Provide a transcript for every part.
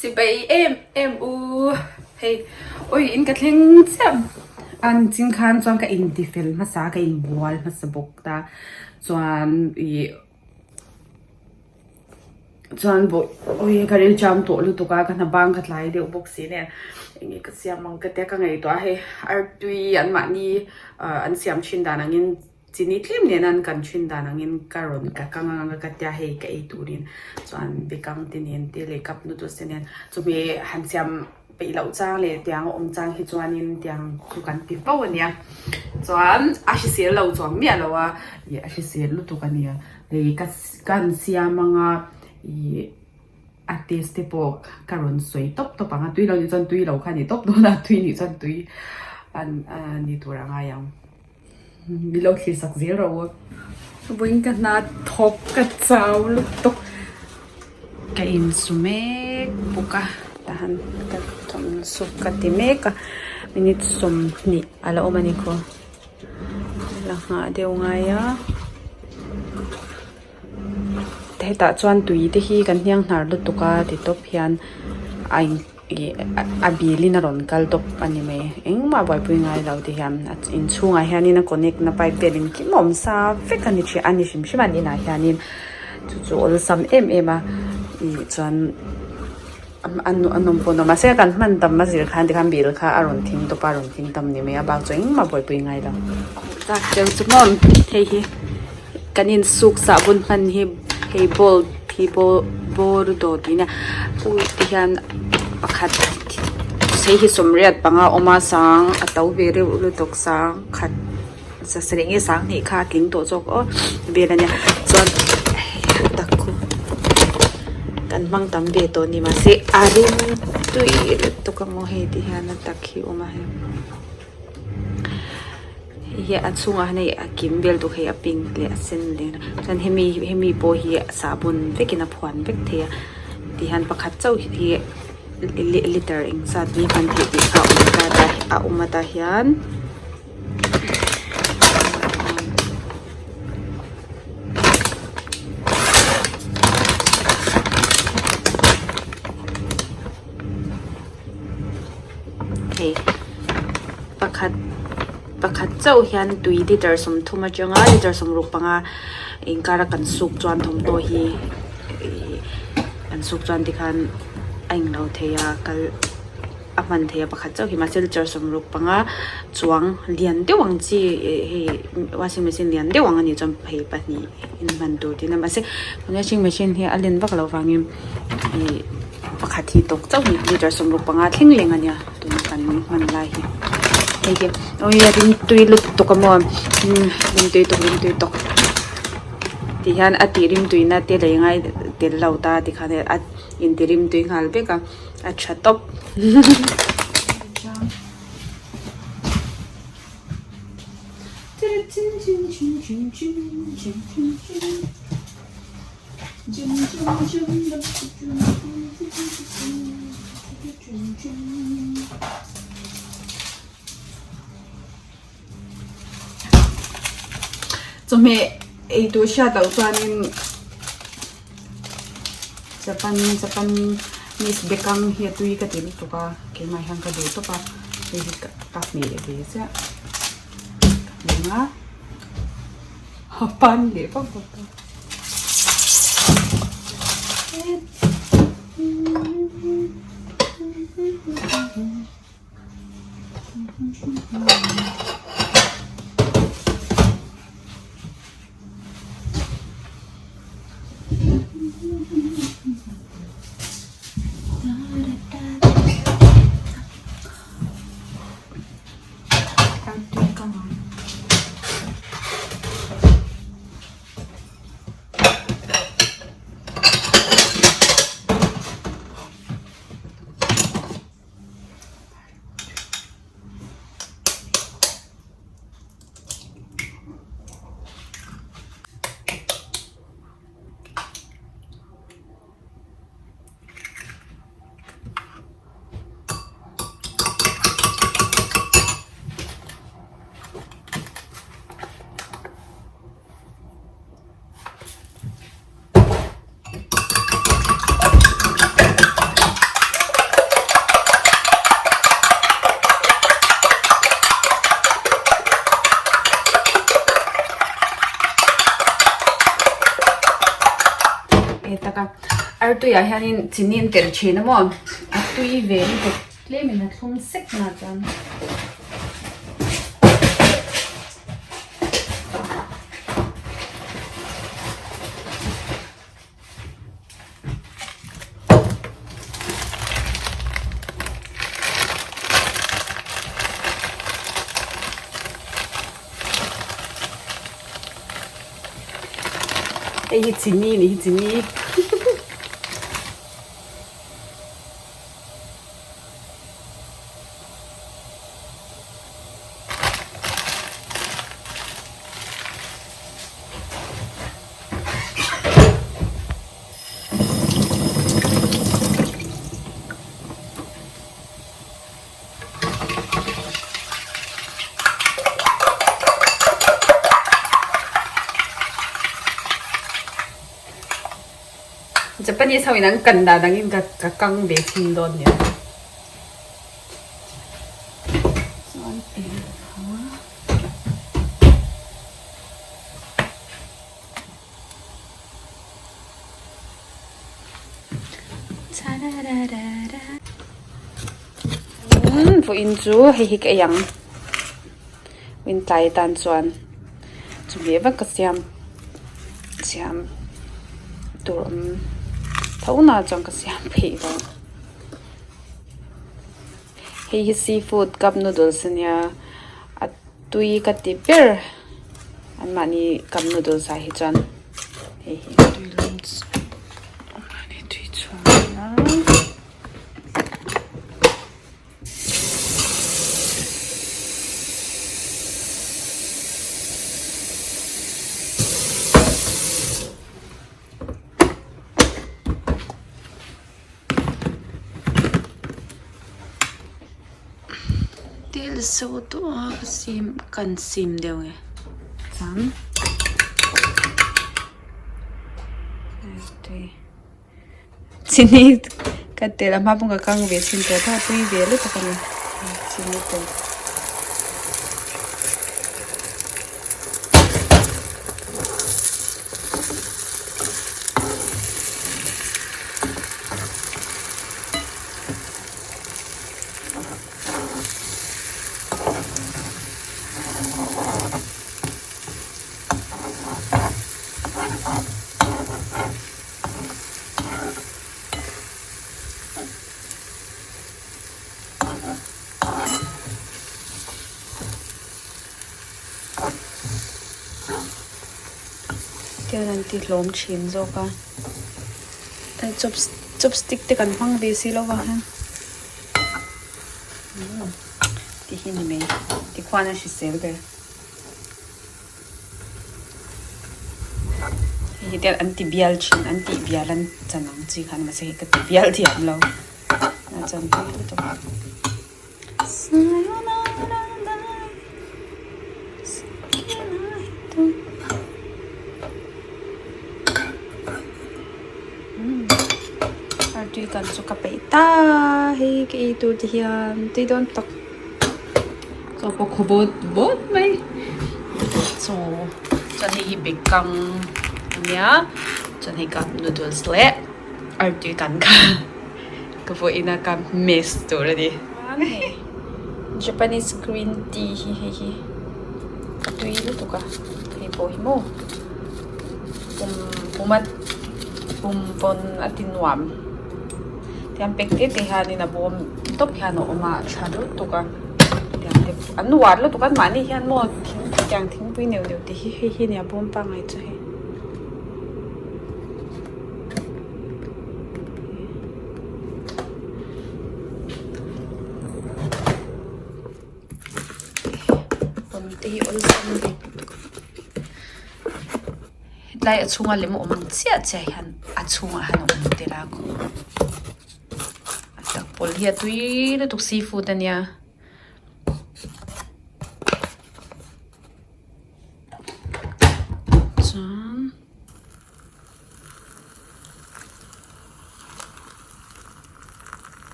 Chibai em em u hei awi in ka thleng chiah an chin khan chuan ka inti fel hmasa ka inbual hmasa bawk ta chuan ih chuan bawih awi ka ril cham tawh lutuk a ka hna bang ka tlai deuh bawk si nen enge ka siam ang ka tia ka ngaihtuah a hei artui an mahni ah an siam thin dan angin. Chini tlem nena an kan thin dan angin ka rawn ka kang ang a ka tia hei ka ei turin chuan bekang te nen te leh cup noodles te nen chumi han siam peih loh chang leh tiang a awm chang hi chuanin tiang chu kan ti fo a nia chuan a hrisel lo chuang miah lo a ih a hrisel lutuk a nia hei ka ka han siam anga ih a taste te pawh ka rawn sawi tawp tawp ang a tui lo nih chuan tui lo kha a ni tawp dawn a tui nih chuan tui a ni tur a ngai ang. Min lo thlir sak zel rawh u. Vawiin ka hna thawk ka chau lutuk. Ka insu mek bawk a tahan ka thawmsuk ka ti mek a minute 20 a la awm a ni khaw la nghah deuh ngai a hetah chuan tui te hi kan hniang hnar lutuk a ti tawp hian a in. Ih a bil in a rawn kal tawp a ni mai engmah buaipui ngai lo ti hian a inchhungah hianin a connect na pipe vel engkim a awm sa vek a ni thin a ni hrim hrim a an inah hianin chu chu awlsam em em a ih chuan a a nawm pawh a nuam mahse kan hman tam a zir khan tikhan bil kha a rawn thing tawp a a rawn thing tam a ni mai a bak chu engmah buaipui ngai lo. Chak cheu chu maw hei hi kan insuk sahbawn hman hi hei bowl hi bordo tih nia ui ti hian pakhat hei hi sawmriat panga a awm a sang a to ve reuh lutuk sang khat sarih nge sang hnih kha a tling tawh zawk aw vel a nia chuan tak khu kan hmang tam ve tawh a ni mahse a rim tui lutuk ang aw hei ti hian a tak hi a awm a hei. Hei hi a chhungah hian hei a kim vel tuk hei a pink leh a sen leh chuan hemi hemi pawh hi sahbawn vekin a phuan vek thei a tihian pakhat chauh hi liter engzat nge hman theih tih kha a awm ta a awm a tah hian. Hei pakhat pakhat chauh hian tui liter 30 atanga liter 65 inkar a kan suk chuan thawmhnaw hi ihh kan suk chuan tikhan a englo thei a kal a hman thei a pakhat chauh hi mahse liter 65 chuang lian deuh ang chi ih hei washing machine lian deuh ang anih chuan hei pahnih in hman tur tihna mahse washing machine hi a len vak loh vangin ih. Pakhat hi tawk chauh ni litre 65 thleng leng a nia tuna kan hman lai hi hei hi awi a rim tui lutuk a maw rim tui tawk rim tui tawk ti hian a tih rim tui na te lei ngai tel lo ta ti khan a inti rim tui nghal vek a a tha tawp. Chawhmeh ei tur hriat loh chuanin Japan Japanese bekang hi a tui ka ti lutuk a keimah hian ka duh tawp a hei hi ka hmeh ve chiah ka hmeh a a pan leh vak vak a. Artui ah hianin chini an telh thin a maw a tui ve lutuk tlemin a thlum sek na chuan. Hei hi chini a nih hi chini. Japanese ho in an kan dan angin ka ka kang ve thin dawn nia. Chuan eng kha. Vawiin chu hei hi ka ei ang vawiin tlai atan chuan chawhmeh vak ka siam siam tur awm tho na chuan ka siam peih lo hei hi seafood cup noodles ania a tui ka ti ber an mahni cup noodles ah hi chuan hei hi tui lum tui chhuang a. Thil so tawh a ka sim kan sim deuh nge chuan chini ka tel a hma pawh ka kang ve chhin tawh a tui ve lutuk a ni chini tel. Tian an ti hlawm thin zawk a chopstick te kan hmang ve si lo vang hian tih hi a ni mai tikhuan a hrisel ber hei hi tian an ti bial thin an tih bial an chan ang chi kha a ni mahse hei ka ti bial thiam lo a chan tui lutuk. Artui kan chu ka peih ta hei ka ei tur te hian tui dawn tak chaw pawh khaw bawt bawt mai chaw chuan hei hi bekang ania chuan hei cup noodles leh artui kan kha. Ka vawiin a ka miss tur a ni. Japanese green tea hi hei hi a tui lutuk a hei pawh hi maw pum pum a pum vawn a ti nuam tiang pack te te hianin a bawm tawp hian a awm a a tha lutuk a tiang te an uar lutuk a mahni hian maw thing tiang thingpui neuh neuh te hi hei hi a nia bawm pangngai chu hei. Te hi awlsam ve lutuk a hetlai a chhunga lem a awm ang chiah chiah hian a chhungah hian a awm tel a a tak pawlh hi a tui lutuk seafood ania. Chuan.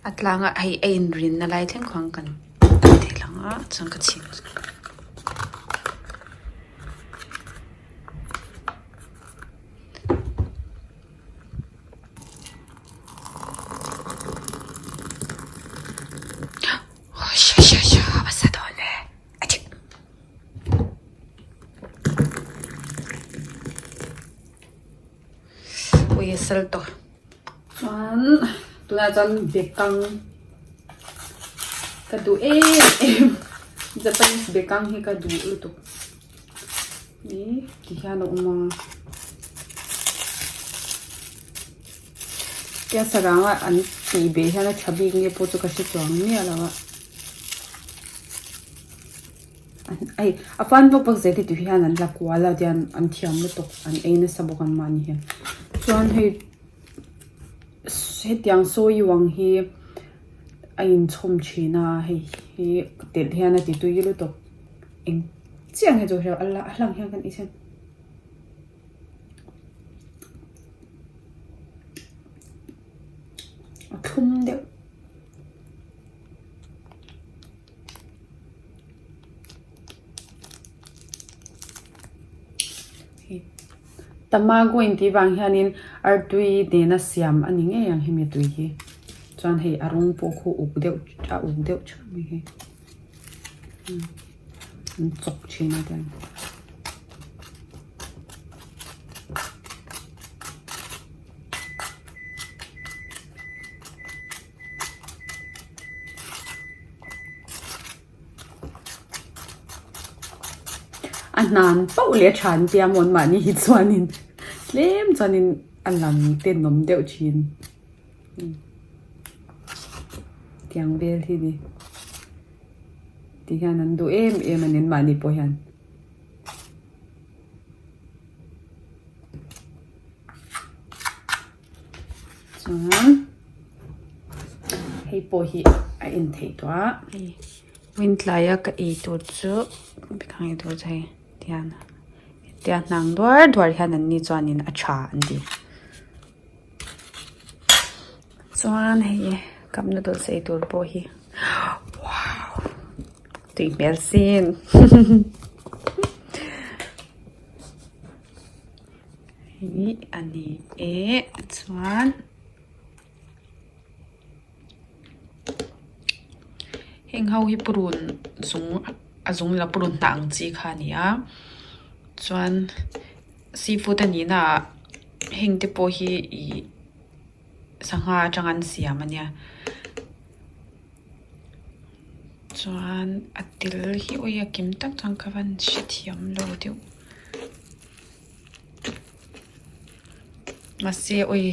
A tlangah hei a inrinna lai thleng khuan kan ti lang a chuan ka chhim chu. Ui a sal tawh. Chuan tunah chuan bekang ka duh em em Japanese bekang hi ka duh lutuk ih ti hian a awm a tia sarang a an tih beh hian a tha bik nge pawh chu ka hre chuang miah lo a. Hei a fan vak vak zel hi tih hian an la kual a tian an thiam lutuk an ei nasa bawk an mahni hian chuan hei hetiang sawi ang hi a inchhawm thin a hei hi telh hian a ti tui lutuk eng chiah nge chu a lang hian kan ei hian. A thlum deuh. Tamago intih vang hianin artui nena siam a ni ngei ang hemi tui hi chuan hei a rawng pawh khu uk deuh a uk deuh theuh mai hei an chawk thin a tiang. A hnan pauh leh a tha an tia maw an mahni hi chuanin tlem chuanin a lang tenawm deuh thin tiang vel hi ni ti hian an duh em em a ni an mahni pawh hian. Chuan hei pawh hi a en theih tawh a hei wintlaia ka ei tur chu ei tur chu hei tihian hetia hnang duar duar hian an ni chuanin a tha an ti chuan hei cup noodles ei tur pawh hi wow tui hmel sin. Hei a ni e chuan heng ho hi purun zung a zung la purun hnah ang chi kha a ni a chuan seafood a nih na ah heng te pawh hi ih sangha atanga an siam a nia chuan a tel hi ui a kim tak chuan ka van hrethiam lo deuh. Mahse ui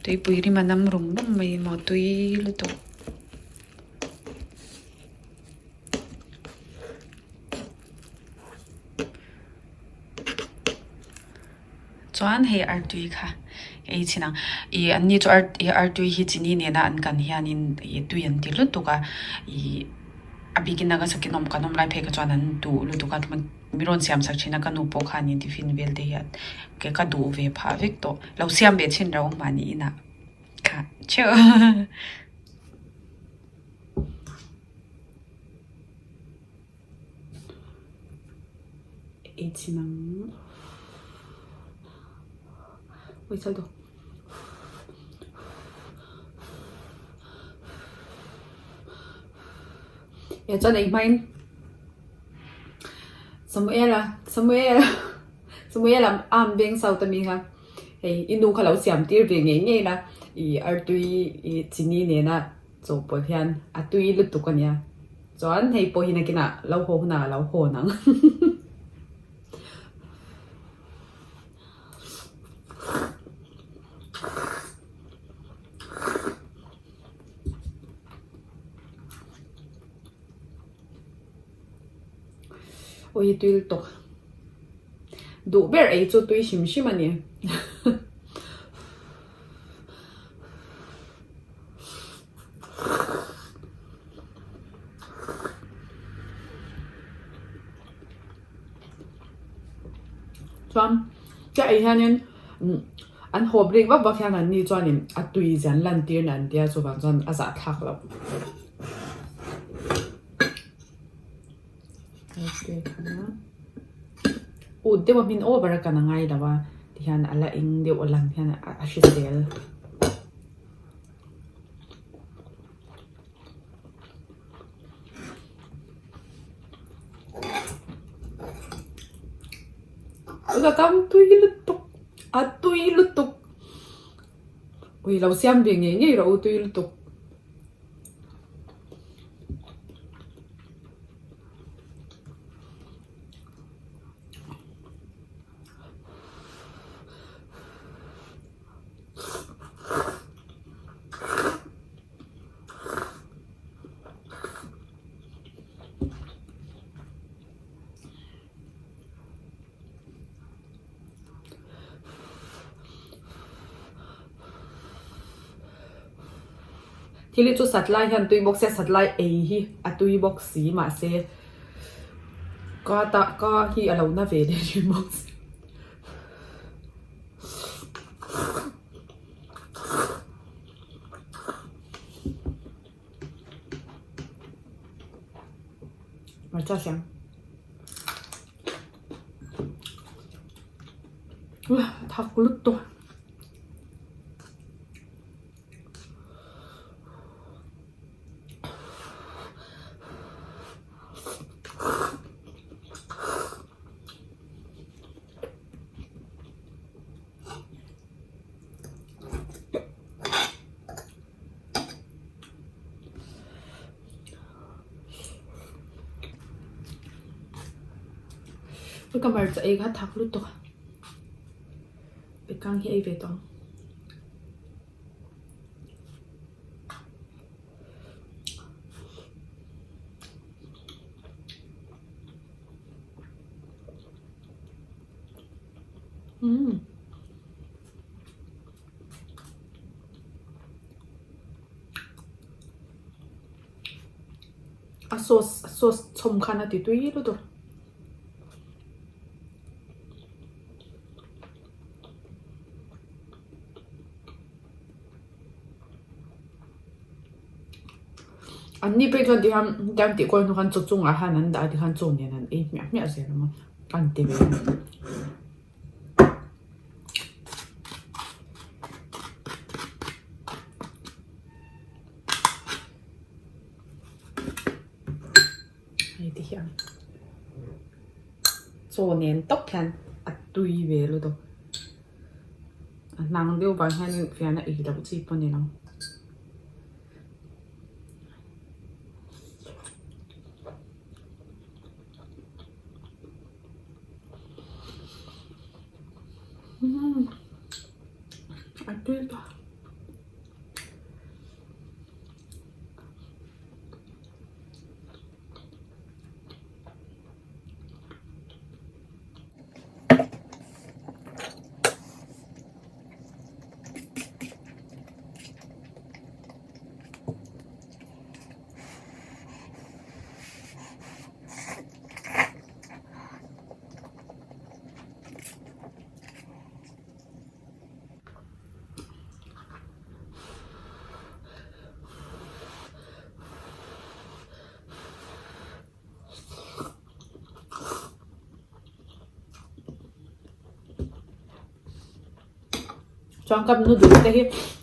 tuipui rim a nam rum rum mai maw tui lutuk. Chuan hei artui kha ei chhin ang ih an ni chu artui hi chini nena an kan hianin ih tui an ti lutuk a ih a bikin a ka sakin awm kan awm lai phei kha chuan an duh lutuk a. Mi rawn siam sak thin a ka nu pawh khanin tiffin vel te hian ke ka duh ve phah vek tawh lo siam ve chhin rau mahni inah kha theuh. Ei chhin ang ui chal tawh. E chuan ei hmain. Samuela Samuel Samuela am veng south ami kha hei i nu kha lo siam tir ve ngei ngei la ih artui ih chini nena chawhpawlh hian a tui lutuk a nia chuan hei pawh hi nakinah lo haw hunah a lo hawn ang. Ui tui lutuk duh ber ei chu tui hrim hrim a ni. Chuan ka ei hianin an hawp rik vak vak hian an ni chuanin a tui zan lan tir na an tia chuvang chuan a zahthlak loh. Ut deuh a hmin over a kan a ngai lo a tihian a la eng deuh a lang hian a hrisel. Ka kam tui lutuk a tui lutuk. Ui lo siam ve ngei ngei rawh u tui lutuk. Thil hi chu sat lai hian tui bawk sia sat lai ei hi a tui bawk si mahse ka tah ka hi a lo na ve leh thin bawk si. Hmarcha siam. Thak lutuk. Ka hmarcha ei kha thak lutuk a bekang hi ei ve tawh ang. Umm. A sauce a sauce chhawm khan a ti tui lutuk. An ni phei chuan tikhan tiang tih kual hnu khan chaw chungah khan an dah a tikhan chaw nen an ei hmiah hmiah zel ang a an ti ve a. Hei ti hian chaw nen tawp hian a tui ve lutuk a hnang deuh vang hian fian a ei loh chi pawh a ni lo. A tui ta. Chuan cup noodle te hi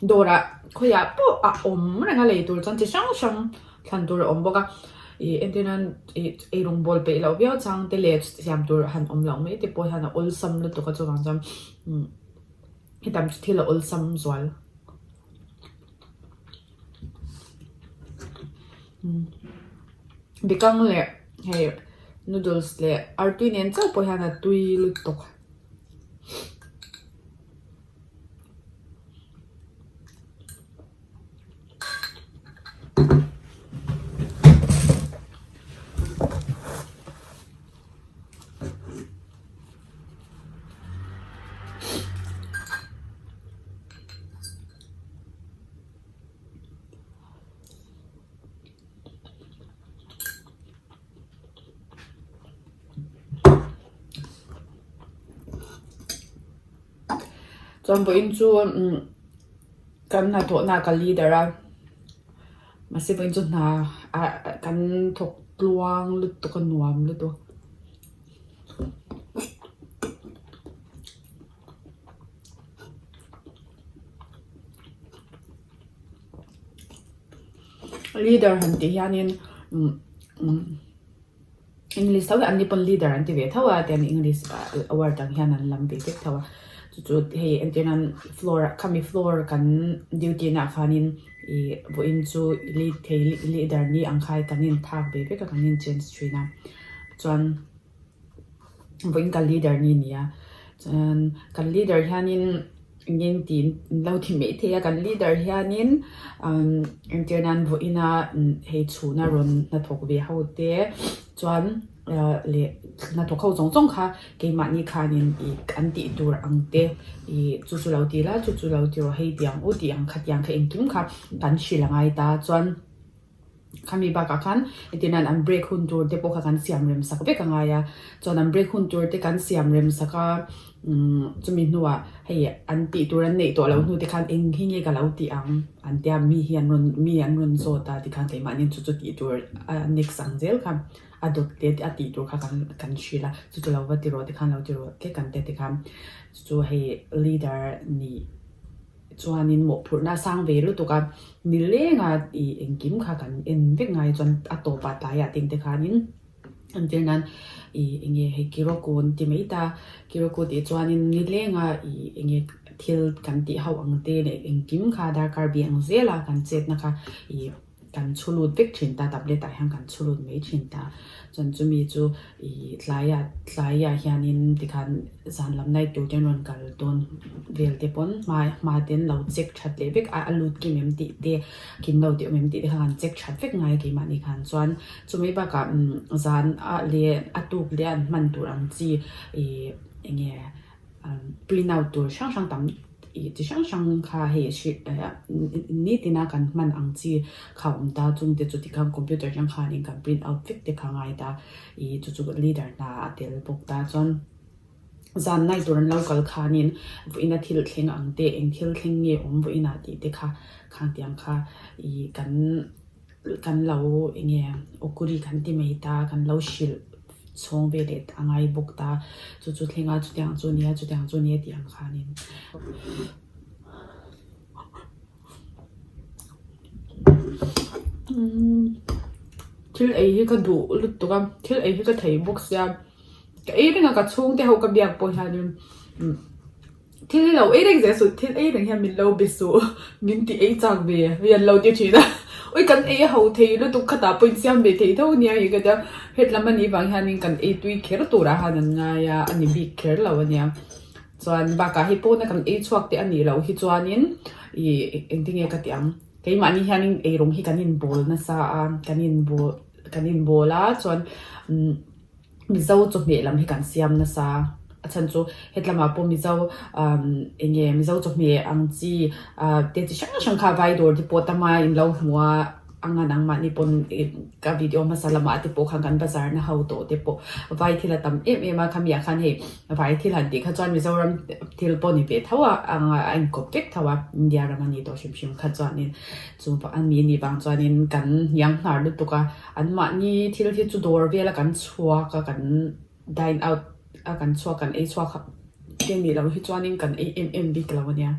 dawrah khawiah pawh a awm reng a lei tur chuan chi hrang hrang thlan tur a awm bawk a ih entir nan ih eirawng bawl peih loh viau chang te leh siam tur han awm loh mai te pawh hian a awlsam lutuk a chuvang chuan umm hetam chu thil a awlsam zual. Bekang leh hei noodles leh artui nen chauh pawh hian a tui lutuk. Chuan vawiin chu umm kan hnathawhna ah ka leader a mahse vawiin chu hna ah kan thawk tluang lutuk a nuam lutuk. Leader han tih hianin umm umm English tho hi an ni pawn leader an ti ve tho a tiang English word ang hian an lam ve vek tho a. Chu chu hei entir nan floor ah khami floor kan duty naah khanin ih vawiin chu lead thei leader ni ang kha kan inthak ve vek a kan in change thin a chuan vawiin kan leader ni a ni a chuan kan leader hianin engin tiin lo ti mai thei a kan leader hianin umm entir nan vawiin a hei chhuna rawn hnathawk ve ho te chuan. leh hnathawk ho zawng zawng kha keimahni khanin ih an tih tur ang te ih chu chu lo ti la chu chu lo ti rawh hei tiang u tih ang kha tiang kha engkim kha kan hrilh a ngai ta chuan khami bakah khan entir nan an break hun tur te pawh kha kan siam rem sak vek a ngai a chuan an break hun tur te kan siam rem sak a umm chumi hnuah hei an tih tur an neih tawh loh hnu te khan eng hi nge ka lo tih ang an tia mi hi an rawn mi an rawn zawt a tikhan keimahni chu chu tih tur a next ang zel kha. a dawt te a tih tur kha kan kan hrilh a chu chu lo va ti rawh tikhan lo ti rawh tlek kan tia tikhan chu chu hei leader nih chuanin mawhphurhna a sang ve lutuk a nileng a ih engkim kha kan en vek ngai chuan a tawpah tlaiah te engte khanin entir nan ih enge hei kiroku an ti mai ta kiroku tih chuanin nileng a ih enge thil kan tih ho ang te leh engkim kha darkar bih ang zel a kan chetna kha ih. Kan chhu lut vek thin ta, tablet ah hian kan chhu lut mai thin ta. Chuan chumi chu ih tlaiah tlaiah hianin tikhan zan lam night tur ten rawn kal dawn vel te pawn hma hma ten lo check that leh vek a, a lut kim em tih te kim lo tih awm em tih te kha kan check that vek ngai a keimahni khan. Chuan chumi bakah zan ah leh a tuk leh an hman tur ang chi ih eng nge Print out tur hrang hrang tam ih chi hrang hrang kha hei nitina kan hman ang chi kha a awm ta chung te chu tikhan computer atang khanin kan print out vek te kha a ngai ta ih chu chu leader hna a tel bawk ta chuan zan nai tur an lo kal khanin vawiina thil thleng ang te eng thil thleng nge awm vawiinah tih te kha khang tiang kha ih kan. Kan lo eng nge awkuri kan ti mai ta, kan lo hrilh chhawng ve leh a ngai bawk ta, chu chu thleng a chutiang chu nia chutiang chu nia tih ang khanin. Thil ei hi ka duh lutuk a, thil ei hi ka thei bawk sia, ka ei reng a ka chhungte ho ka biak pawh hianin. Thil hi lo ei reng zel suh, thil ei reng hian min lo be suh, min ti ei chak ve hei an lo ti thin a, ui kan ei a ho thei lutuk khatah pawh insiam ve thei tho nia hei ka tia, hetlam a nih vang hianin kan ei tui kher turah han an ngai a, a ni bik kher lo a nia. Chuan bakah hei pawna kan ei chhuak te a nih loh hi chuanin ih engtin nge ka tih ang, keimahni hianin eirawng hi kan inbawl nasa a, kan inbawl kan inbawl a chuan umm. Mizo chawhmeh lam hi kan siam nasa a chhan chu hetlamah pawh Mizo umm eng nge Mizo chawhmeh ang chi ah te chi hrang hrang kha vai dawr te pawh tama in lo hmu a a ngan ang mahni pawn ih ka video hmasa lamah te pawh khan kan bazar na ho tawh te pawh vai thil a tam em em a khami ah khan hei vai thil han tih kha chuan Mizoram thil pawh ni ve tho a ang a inkawp vek tho a India ram a ni tawh hrim hrim kha chuanin chu a ni anih vang chuanin kan hniang hnar lutuk a. An mahni thil hi chu dawr vela kan chhuak a, kan dine out a kan chhuak kan ei chhuak a te nih loh hi chuanin kan ei em em bik lo ania.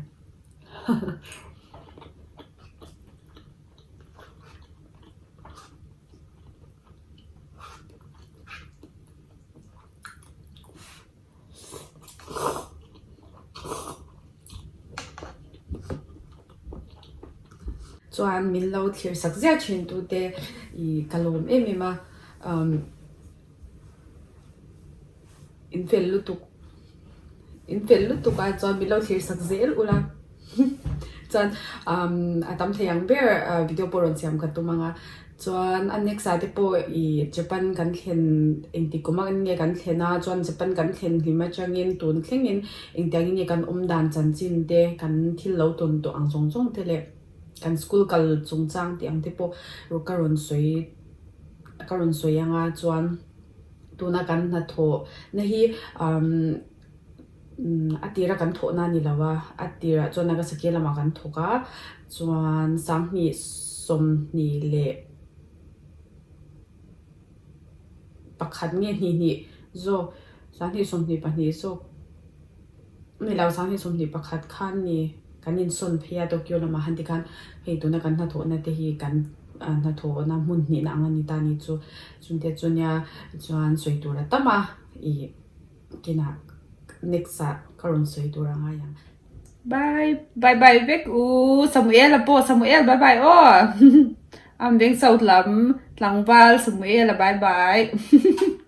Chuan min lo thlir sak ziah thin tute ih ka lawm em em a umm in fel lutuk in fel lutuk a chuan min lo thlir sak zel ula chuan umm a tam thei ang ber video pawh rawn siam ka tum ang a. Chuan a next ah te pawh ih Japan kan thlen engti kum a nge kan thlen a chuan Japan kan thlen hlim atangin tun thlengin engtiangin nge kan awm dan chanchin te kan thil lo tawn tawh ang zawng zawng te leh kan school kal chungchang tih ang te pawh ka rawn sawi ka rawn sawi ang a chuan tuna kan hnathawh na hi umm. A tira kan thawhna a ni lo a, a tirah chuan Nagasaki lamah kan thawk a, chuan 2021 nge hnih hnih zawk, 2022 zawk ni lo 2021 khan ni kan insawn phei a Tokyo lamah han tikhan hei tuna kan hnathawhna te hi kan hnathawhna hmun hnihna ang a ni ta ni chu, chungte chu nia chuan sawi tur a tam a ih. Kinah next ah ka rawn sawi tur a ngai ang. Bye bye bye vek u Samuel a pawh Samuel bye bye aw Am veng south lam tlangval Samuel a bye bye.